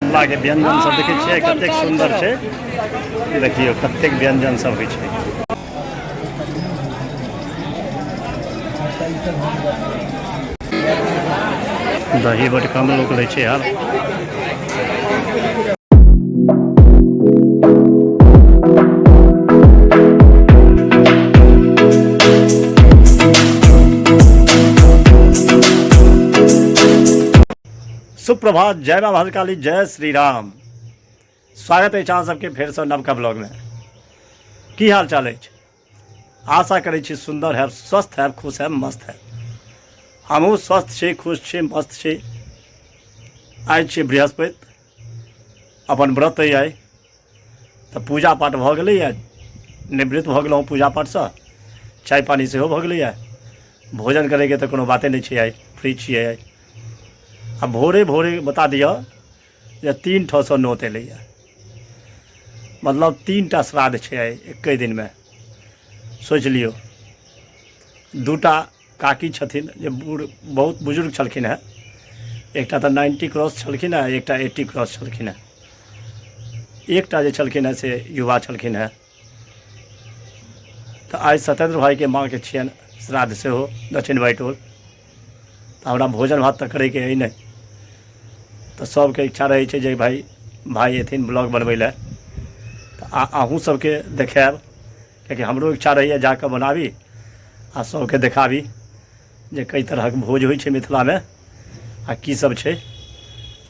मिथिलाके व्यञ्जन सब देखै छियै कतेक सुन्दर छै। देखियौ कतेक व्यञ्जन सब होइ छै। दही बड कम लोक लै छै आब। सुप्रभात, जय माँ भद्रकाली, जय श्री राम। स्वागत अछि अहाँ सबके फेरसँ नवका ब्लॉगमे। की हाल चाल अछि? आशा करै छी सुन्दर हैब, स्वस्थ हैब, खुश हैब, मस्त हैब। हमहूँ स्वस्थ छी, खुश छी, मस्त छी। आइ छी बृहस्पति, अपन व्रत अइ आइ, तऽ पूजा पाठ भऽ गेलैए, निवृत्त भऽ गेलहुँ पूजा पाठसँ, चाय पानि सेहो भऽ गेलैए। भोजन करैके तऽ कोनो बाते नहि छै, आइ फ्री छियै आइ। आ भोरे भोरे बता दिअ जे 3 ठाँसँ नोत एलैए, मतलब 3 टा श्राद्ध छै आइ एके दिनमे। सोचि लियौ, 2टा काकी छथिन जे बूढ़ बहुत बुजुर्ग छलखिन हेँ, एकटा तऽ 90 क्रॉस छलखिन हेँ, एकटा 80 क्रॉस छलखिन हेँ, एकटा जे छलखिन हेँ से युवा छलखिन हेँ। तऽ आइ सत्येन्द्र भाइके माँके छियनि श्राद्ध सेहो दक्षिण बाइटोल। तऽ हमरा भोजन भात तऽ करैके अइ नहि, तऽ सबके इच्छा रहै छै जे भाइ भाइ अयथिन ब्लॉग बनबै लए, तऽ अहूँ सबके देखायब, किएकि हमरो इच्छा रहैए जाकऽ बनाबी आ सबके देखाबी जे कई तरहक भोज होइ छै मिथिलामे आ की सब छै।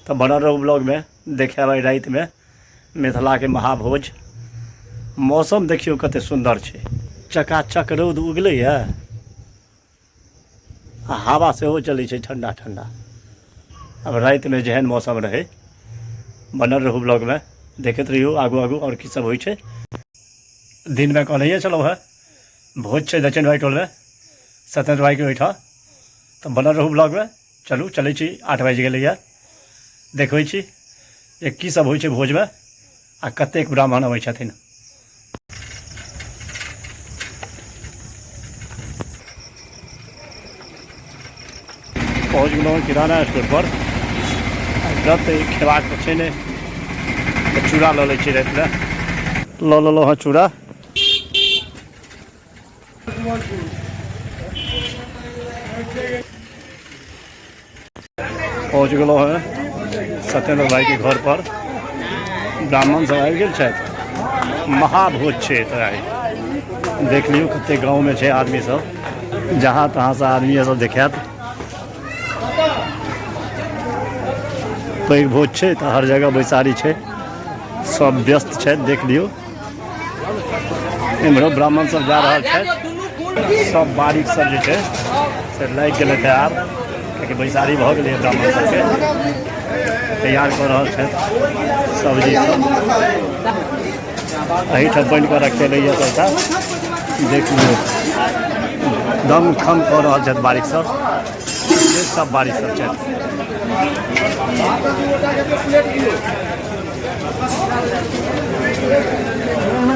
तऽ बनल रहू ब्लॉगमे, देखायब आइ रातिमे मिथिलाके महाभोज। मौसम देखियौ कते सुन्दर छै, चकाचक रौद उगलैए आ हवा सेहो चलै छै ठण्डा ठण्डा। आब रातिमे जेहन मौसम रहै, बनल रहू ब्लॉगमे, देखैत रहियौ आगू आगू आओर की सब होइ छै। दिनमे कहनैए छलहुँ हेँ भोज छै दक्षिण भाइ टोलमे सत्येन्द्र भाइके ओहिठाम, तऽ बनल रहू ब्लॉगमे। चलू चलै छी, 8 बाजि गेलैए, देखबै छी जे की सब होइ छै भोजमे आ कतेक ब्राह्मण अबै छथिन। पहुँच गेलहुँ किराना स्टोर पर। व्रत खेबाक तऽ छै नहि, तऽ चूड़ा लऽ लै छी रातिमे। लऽ लेलहुँ हँ चूड़ा। पहुँच गेलहुँ हँ सत्येंद्र भाईके घर पर। ब्राह्मण सब आबि गेल छथि, महाभोज छै एतऽ आइ। देख लियौ कते गाँवमे छै आदमी सब, जहाँ तहाँसँ आदमी सब देखायत। पैघ भोज छै तऽ हर जगह बैसारी छै, सब व्यस्त छथि। देख लियौ एम्हरो ब्राह्मण सब जा रहल छथि, सब बारीक सब जे छै से लागि गेलै आब, कियाकि बैसारी भऽ गेलै। ब्राह्मण सबके तैयार कऽ रहल छथि सब्जी सब, एहिठाम बनि कऽ रखेलैए सबटा। देख लियौ दम खम कऽ रहल छथि बारीक सब, सब बारीक सब छथि।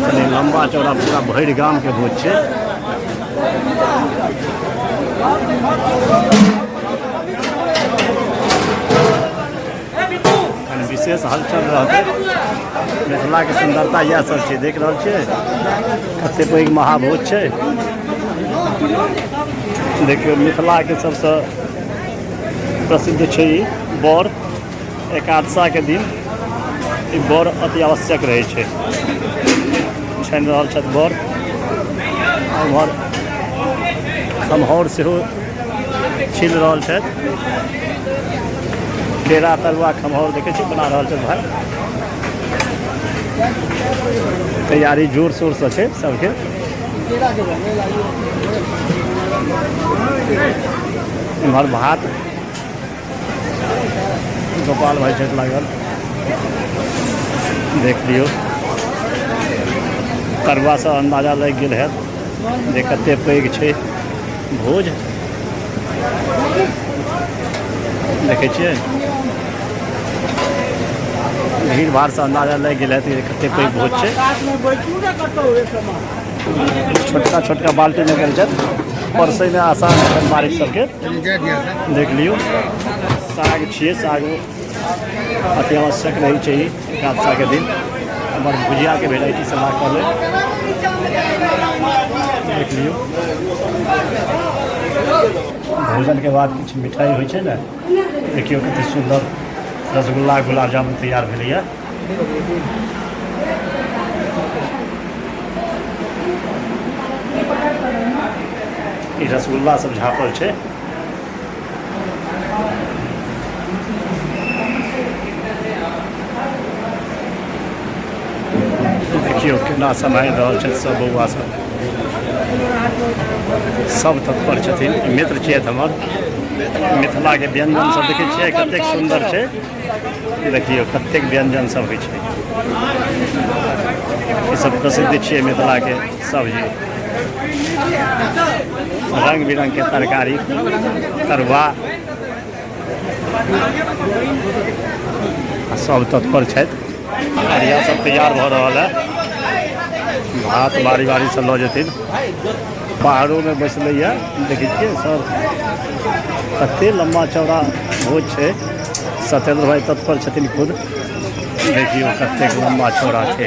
कनि लम्बा चौड़ा पूरा भरि गामके भोज छै। कनि विशेष हलचल रहतै। मिथिलाके सुन्दरता इएह सब छै, देख रहल छियै कते पैघ महाभोज छै। देखियौ मिथिलाके सबसँ प्रसिद्ध छै ई बर। एकादशाके दिन ई बर अति आवश्यक रहै छै। छानि रहल छथि बर, उम्हर खमहौर सेहो छील रहल छथि। केरा तरुआ खमहौर देखै छी बना रहल छथि भाइ। तैयारी जोर शोरसँ छै सबके। इम्हर भात गोपाल भाई छथि लागल, देख लियौ। तरुआसँ अन्दाजा लागि गेल हैत जे कते पैघ छै भोज। देखै छियै भीड़ भाड़सँ अन्दाजा लागि गेल हैत जे कते पैघ भोज छै। छोटका छोटका बाल्टीमे गेल छथि, परसैमे आसान छनि बारिक सबके। देख लियौ साग छियै, साग अति आवश्यक रहै छै ई एकादशाके दिन। हमर भुजियाके वेराइटी सब राखल अइ, देख लियौ। भोजनके बाद किछु मिठाइ होइ छै ने, देखियौ कते सुन्दर रसगुल्ला गुलाब जामुन तैयार भेलैए। ई रसगुल्ला सब झाँपल छै। देखियौ केना सम्हारि रहल छथि सब बौआ सब, सब तत्पर छथिन। ई मित्र छियथि हमर। मिथिलाके व्यंजन सब देखै छियै कतेक सुन्दर छै। देखियौ कतेक व्यंजन सब होइ छै। ई सब प्रसिद्ध छियै मिथिलाके सब्जी, रंग बिरंग के तरकारी, तरुआ, आ सब तत्पर छथि। अरिया सब तैयार भऽ रहल है, भात बारी बारी से लऽ जेथिन। बाहरोमे बैसलैए, देखै छियै सर कते लम्बा चौड़ा भोज छै। सत्येंद्र भाई तत्पर छथिन खुद। देखियौ कतेक लम्बा चौड़ा छै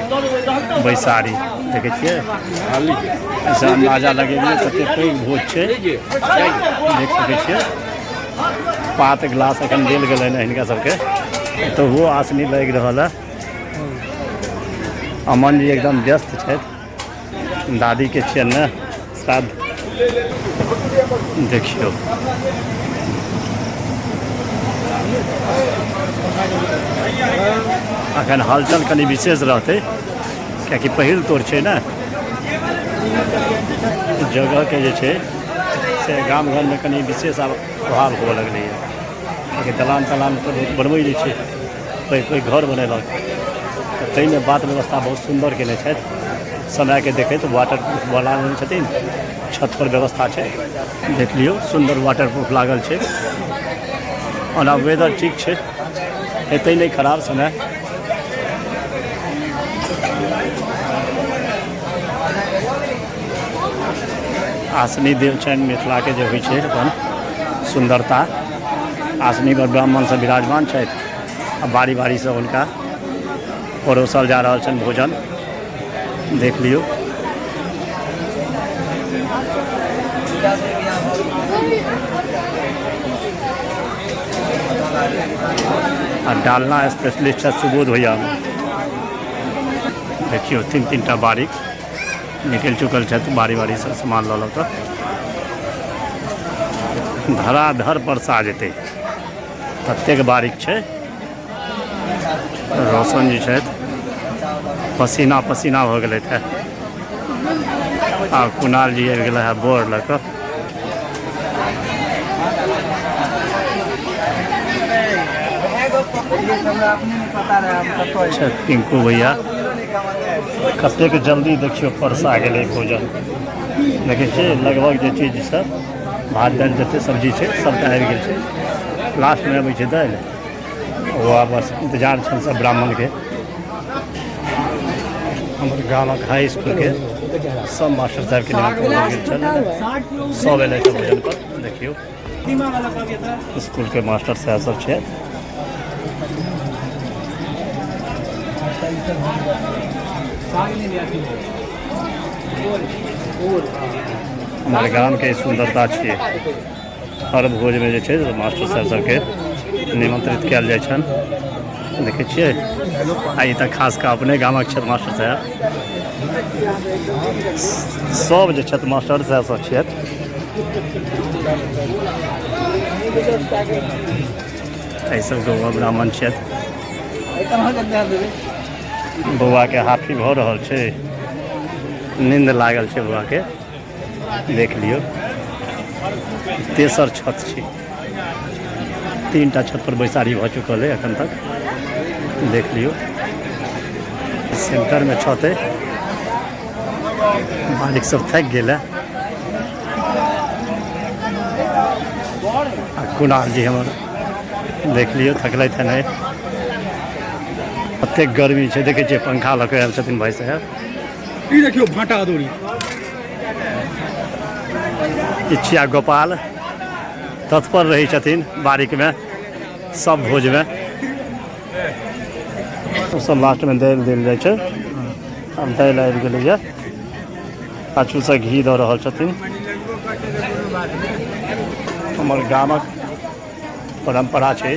बैसारी, देखै छियै? ऐसा अंदाजा लगेलियै कते पैघ भोज छै, देख सकै छियै। पात गिलास एखन देल गेलै ने हिनका सबके, तऽ ओहो आसनी लागि रहल है। अमन जी एकदम व्यस्त छथि, दादीके छियनि ने श्राद्ध। देखियौ अखन हलचल कनि विशेष रहतै, कियाकि पहिल तोर छै ने। जगहके जे छै से गाम घरमे कनि विशेष आब अभाव हुअ लगलैए, कियाकि दलान तलान तऽ लोक बनबै नहि छै, पैघ पैघ घर बनेलक, तऽ ताहिमे बात व्यवस्था बहुत सुन्दर कयने छथि। समयके देखैत वाटर प्रूफ बना लेने छथिन, छतपर व्यवस्था छै, देख लियौ सुन्दर वाटर प्रूफ लागल छै। ओना वेदर ठीक छै, हेतै नहि खराब समय। आसनी देव छनि मिथिलाके जे होइ छै अपन सुन्दरता। आसनी पर ब्राह्मण सब विराजमान छथि आ बारी बारीसँ हुनका परोसल जा रहल छनि भोजन, देख लियौ। आ डालना स्पेशलिस्ट छथि सुबोध भैया। देखियौ तीन तीन टा बारीक निकलि चुकल छथि, बारी बारीसँ सामान लऽ लऽ कऽ धराधर बरसा जेतै, ततेक बारीक छै। रोशन जी छथि, पसीना पसीना भऽ गेलै हे। आ कुणाल जी आबि गेलै हे बोर लऽ कऽ। पिंकू भैया कतेक जल्दी देखियौ परसा गेलै भोजन। देखै छियै लगभग जे चीज सब भात दालि जते सब्जी छै सबटा आबि गेल छै। लास्टमे अबै छै दालि, ओ आब बस इंतजार छनि सब ब्राह्मणके। हमर गामक हाई स्कूलके सब मास्टर साहबके निमंत्रण देल गेल छल, सब एलै भोजन पर। देखियौ स्कूलके मास्टर साहब सब छथि। हमर गामके सुन्दरता छियै, हर भोजमे जे छै मास्टर साहब सबके निमंत्रित कयल जाइ छनि, देखै छियै। आ ई तऽ खास कऽ अपने गामक छथि मास्टर साहब, सब जे छथि मास्टर साहब सब छथि। एहि सब गौआ ब्राह्मण छथि। बौआके हाफी भऽ रहल छै, नींद लागल छै बौआके, देख लियौ। तेसर छत छै, तीनटा छत पर बैसारी भऽ चुकल है एखन तक, देख लियौ। सेंटरमे छत है, मालिक सब थाकि गेल है। आ कुणाल जी हमर देख लियौ थकलथि हन। कतेक गर्मी छै देखै छियै, पंखा लऽ कऽ आयल छथिन भाई साहेब। ई देखियौ भाटा अदौरी। इच्छा गोपाल तत्पर रहै छथिन बारीकमे सब भोजमे। सबसँ लास्टमे दालि देल जाइ छै। आब दालि आबि गेलैए, पाछूसँ घी दऽ रहल छथिन। हमर गामक परम्परा छै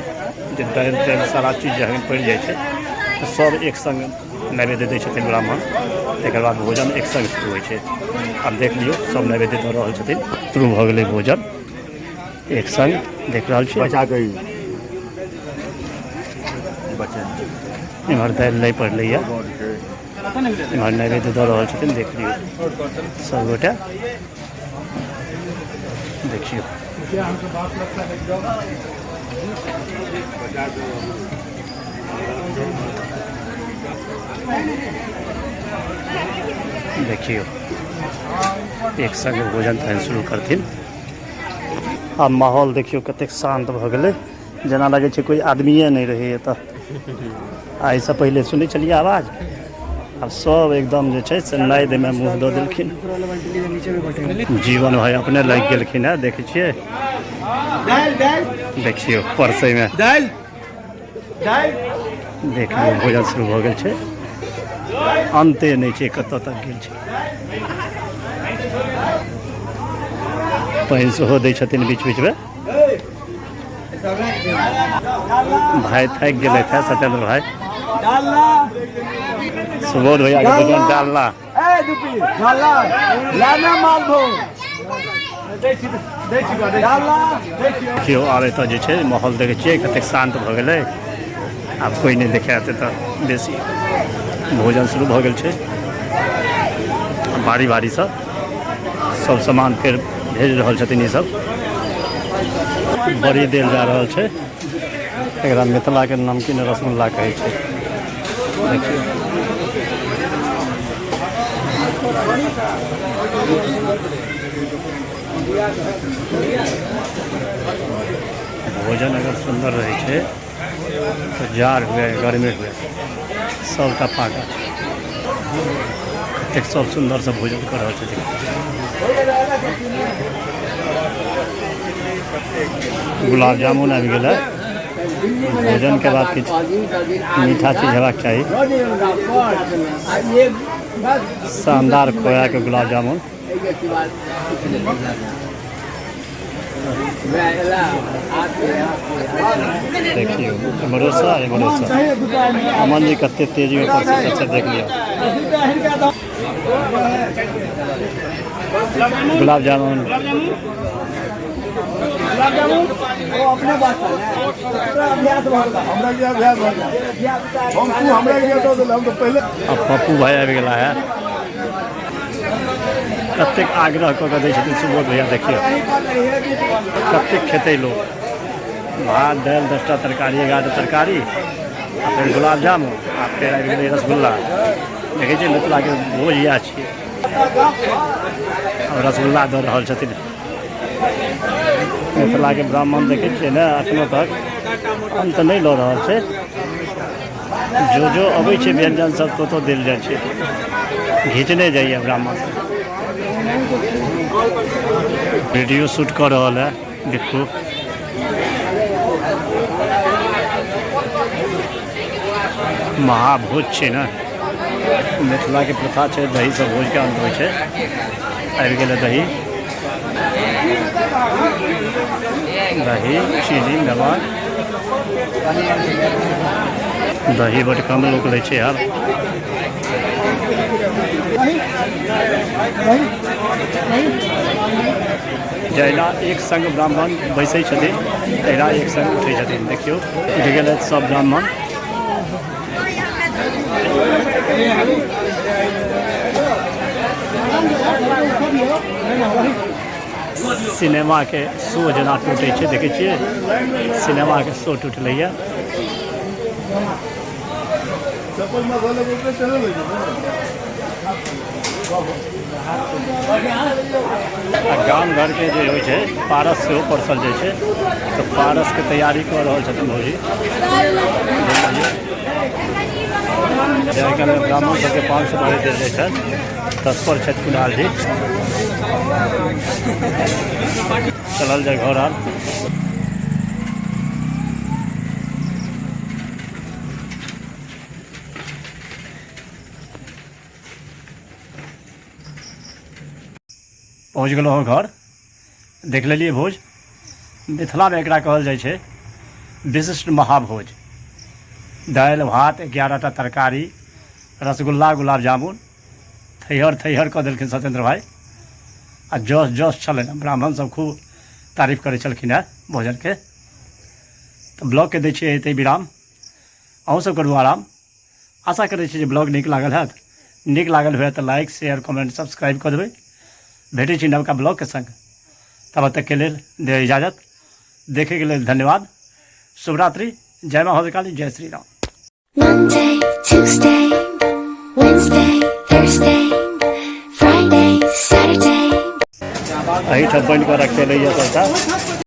जे दालि तालि सारा चीज जखन पड़ि जाइ छै तऽ सब एक सङ्ग नैवेद्य दै छथिन ब्राह्मण, तकर बाद भोजन एक सङ्ग शुरू होइ छै। आब देख लियौ, सब नैवेद्य दऽ रहल छथिन, शुरू भऽ गेलै भोजन एक सङ्ग, देख रहल छी। बचा कऽ बचा। इम्हर दालि नहि पड़लैए, इम्हर नैवेद्य दऽ रहल छथिन, देख लियौ सबगोटे, देखियौ। देखियौ, एक सङ्ग भोजन तहन शुरू करथिन। आब माहौल देखियौ कतेक शान्त भऽ गेलै, जेना लगै छै कोइ आदमिए नहि रहै एतऽ। एहिसँ पहिले सुनै छलियै आवाज, आब सब एकदम जे छै से नादिमे मुँह दऽ देलखिन। जीवन भाइ अपने लागि गेलखिन हेँ, देखै छियै, देखियौ परसैमे, देख लियौ भोजन शुरू भऽ गेल छै, अन्ते नहि छै कतऽ तक गेल छै। पानि सेहो दै छथिन बीच बीचमे। भाइ थाकि गेलथि हेँ, सत्येंद्र भाइ। सुबोध भैया के दुकान डालना। देखियौ आब एतऽ जे छै माहौल देखै छियै कतेक शान्त भऽ गेलै, आब कोइ नहि देखै एतै तऽ बेसी। भोजन शुरू भऽ गेल छै, बारी बारीसँ सब सामान फेर भेज रहल छथिन। ई सब बड़ी देल जा रहल छै, एकरा मिथिलाके नमकीन रसगुल्ला कहै छै। देखियौ, भोजन अगर सुन्दर रहै छै तऽ जाड़ हुए गर्मी हुए सबटा पाका छै। कतेक सब सुन्दरसँ भोजन कऽ रहल छथिन। गुलाब जामुन आबि गेलै, भोजनके बाद किछु मीठा चीज हेबाक चाही। शानदार खोयाके गुलाब जामुन। देखियौ एम्हरोसँ एम्हरोसँ अमन जी कते तेजीमे परसै छै, देख लियौ। गुलाब जामुन अब पप्पू भाई आबि गेला है, कतेक आग्रह कऽ कऽ दै छथिन सुबोध भैया। देखियौ कतेक खेतै लोक, भात दालि 10टा तरकारी 11टा तरकारी आ फेर गुलाब जामुन आ फेर आबि गेलै रसगुल्ला। देखै छियै मिथिलाके भोज इएह छियै। आब रसगुल्ला दऽ रहल छथिन। मिथिलाके ब्राह्मण देखै छियै ने, एखनो तक अन्त नहि लऽ रहल छै, जो जो अबै छै व्यञ्जन सब तो तो देल जाइ छै, घिचने जाइए ब्राह्मण सब। वीडियो शूट कऽ रहल है बिक्कू। महाभोज छै ने, मिथिलाके प्रथा छै दहीसँ भोजके अन्त होइ छै। आबि गेलै दही, दही चीनी नमक। दही बड कम लोक लै छै आब। जहिना एक सङ्ग ब्राह्मण बैसै छथिन तहिना एक सङ्ग उठै छथिन। देखियौ उठि गेलथि सब ब्राह्मण। सिनेमाके शो जेना टूटै छै, देखै छियै सिनेमाके शो टूटलैए। आ गाम घरके जे होइ छै पारस सेहो परसल जाइ छै, तऽ पारसके तैयारी कऽ रहल छथिन भौजी। जाहि कालमे ब्राह्मण सबके पान सुपारी देल जाइ छनि, तत्पर छथि कुणाल जी। चलल जाय घर। आर पहुँच गेलहुँ हँ घर। देख लेलियै भोज। मिथिलामे एकरा कहल जाइ छै विशिष्ट महाभोज। दालि भात, 11 टा तरकारी, रसगुल्ला, गुलाब जामुन, थैहर थैहर कऽ देलखिन सत्येन्द्र भाइ। आ जस जस छलनि, ब्राह्मण सब खूब तारीफ करै छलखिन हेँ भोजनके। तऽ ब्लॉगके दै छियै एतै विराम। अहूँ सब करू आराम। आशा करै छी जे ब्लॉग नीक लागल हैत। नीक लागल हुए तऽ लाइक, शेयर, कमेंट, सब्सक्राइब कऽ देबै। भेटै छी नवका ब्लॉगके संग, तब तकके लेल दे इजाजत। देखैके लेल धन्यवाद। शुभरात्रि। जय माँ भद्रकाली, जय Shri Ram. Monday, Tuesday, Wednesday, Thursday, Friday, Saturday. एहिठाम बनि कऽ रखेलैए सबटा।